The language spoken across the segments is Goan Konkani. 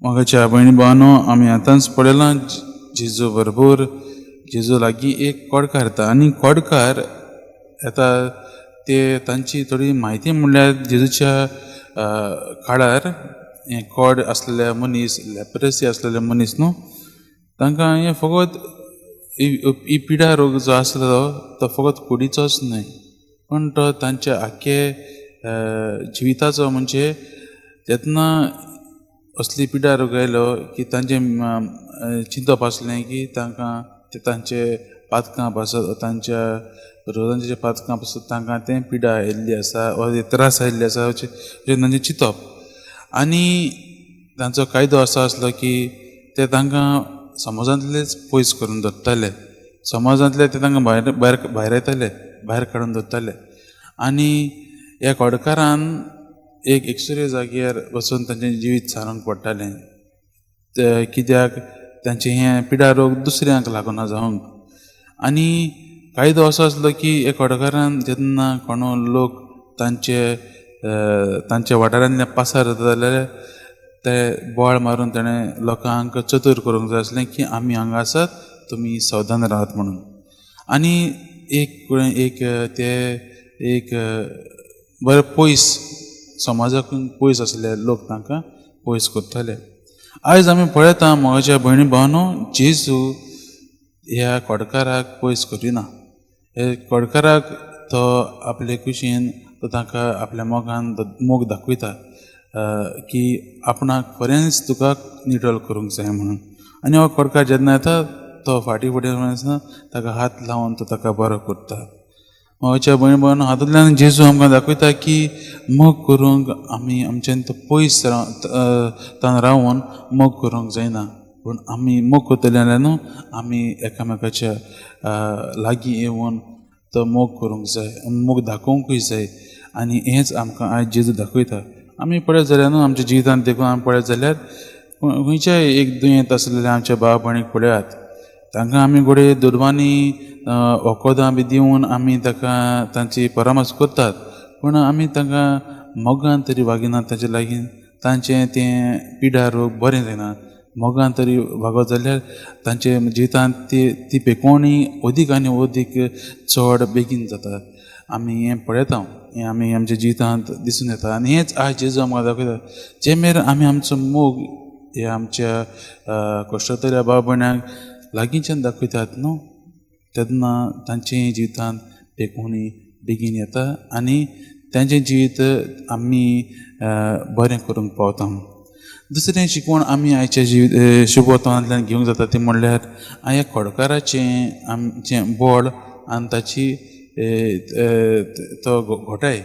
मोगाच्या भयणी भावांनो, आमी आतांच पळयलां जेजू बरोबर जेजू लागीं एक कोडकार येता आनी कोडकार येता ते तांची थोडी म्हायती म्हणल्यार जेजूच्या काळार हें कोड आसलेले मनीस, लेप्रसी आसलेले मनीस न्हू, तांकां हें फकत ही पिडा रोग जो आसलो तो फकत कुडीचोच न्हय, पूण तो तांच्या आख्खे जिविताचो. म्हणजे तेन्ना असली पिडा रोग आयलो की तांचें चिंतप आसलें की तांकां ते तांचे पातकां पासत, तांच्या रोजांच्या पातकां पासत तांकां तें पिडा आयिल्ली आसा वा त्रास आयिल्ले आसा अशें तांचें चिंतप. आनी तांचो कायदो असो आसलो की ते तांकां समाजांतलेच पयस करून दवरताले, समाजांतले ते तांकां भायर भायर भायर येताले, भायर काडून दवरताले. आनी ह्या कोडकारान एक एकसुरे जाग्यार वचून तांचें जिवीत सारूंक पडटालें, कित्याक तांचें हें पिडा रोग दुसऱ्यांक लागना जावंक. आनी कायदो असो आसलो की ह्या कोडकारान जेन्ना कोणो लोक तांचे तांच्या वाठारांतल्यान पासार जाता जाल्यार ते बोवाळ मारून ताणें लोकांक चतूर करूंक जाय आसलें की आमी हांगा आसात, तुमी सावधान रावात म्हणून. आनी एक एक ते एक बरे पयस समाजाकून पयस आसले लोक तांकां पयस करताले. आयज आमी पळयता म्हज्या भयणी भावांनो, जेजू ह्या कोडकाराक पयस करिना. हे कोडकाराक तो आपले कुशीन तो तांकां आपल्या मोगान मोग दाखयता की आपणाक खरेंच तुका निटल करूंक जाय म्हणून. आनी हो कोडकार जेन्ना येता तो फाटीं फुडें आसतना ताका हात लावन तो ताका बरो करता. म्हज्या भयण भावांनो, हातूंतल्यान जेजू आमकां दाखयता की मोग करूंक आमी आमच्यान तो पयस तान रावन मोग करूंक जायना, पूण आमी मोग करतले जाल्यार न्हू आमी एकामेकाच्या लागीं येवन तो मोग करूंक जाय, मोग दाखोवंकूय जाय. आनी हेंच आमकां आयज जेजू दाखयता. आमी पळयत जाल्यार न्हू आमच्या जिवितांत देखून आमी पळयत जाल्यार खंयच्याय एक दुयेंत आसलेल्या आमच्या भाव भयणीक पळयात, तांकां आमी घडये दुर्वांनी वखदां बी दिवन आमी ताका तांची परामर्श करतात, पूण आमी तांकां मोगान तरी वागिनात तांचे लागीं, तांचें तें पिडा रोग बरें जायना. मोगान तरी वागत जाल्यार तांचे जिवितांत ती ती पेकोवणी अदीक आनी अदीक चड बेगीन जाता. आमी हें पळयता, हें आमी आमच्या जिवितांत दिसून येता. आनी हेंच आयज जेजू आमकां दाखयता, जे मेरेन आमी आमचो मोग हे आमच्या कश्टतल्या भाव भयणांक लागींच्यान दाखयतात न्हू, तेन्ना तांचे जिवितांत पेकोवणी बेगीन येता आनी तांचें जिवीत आमी बरें करूंक पावता. दुसरें शिकवण आमी आयच्या जिवीत शुभवर्तमानांतल्यान घेवंक जाता ती म्हणल्यार ह्या खोडकाराचें आमचें बळ आनी ताची तो घोटाय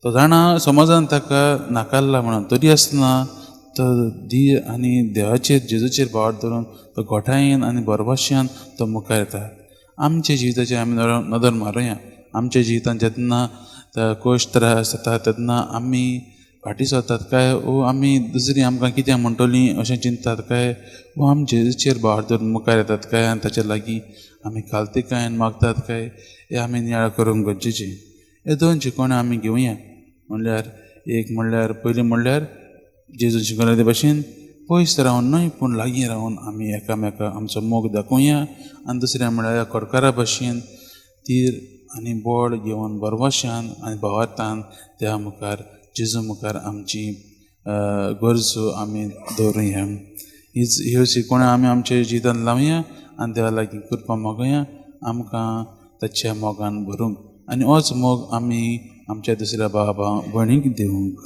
तो जाणा समाजान ताका नाकारला म्हणून, तरी आसतना तो धीर आनी देवाचेर जेजूचेर भावार्थ धरून तो घोटायेन आनी बरबाश्यान तो मुखार येता. आमच्या जिविताचेर आमी नदर मारुया. आमच्या जिवितांत जेन्ना कश्ट त्रास जाता तेन्ना आमी फाटीं सरतात काय वो आमी दुसरी आमकां कितें म्हणटलीं अशें चिंततात काय वो आमी जेजूचेर भावार्थ धरून मुखार येतात काय आनी ताचे लागीं आमी कालतिकायेन मागतात काय, हें आमी नियाळ करूंक गरजेचें. हे दोन शिकवण्यो आमी घेवया. म्हणल्यार एक म्हणल्यार पयलीं म्हणल्यार जेजून शिकयलें ते भशेन पयस रावन न्हय पूण लागीं रावन आमी एकामेका आमचो मोग दाखोवया. आनी दुसरें म्हणल्यार कोडकारा भशेन तीर आनी बळ घेवन बरवशान आनी भावार्थान देवा मुखार जेजू मुखार आमची गरजो आमी दवरुया. हीच ह्यो शिकवण्यो आमी आमच्या जिवितांत लावया आनी देवा लागीं कृपा मागोया आमकां ताच्या मोगान भरूंक आनी होच मोग आमी आमच्या दुसऱ्या भावा भयणीक दिवंक.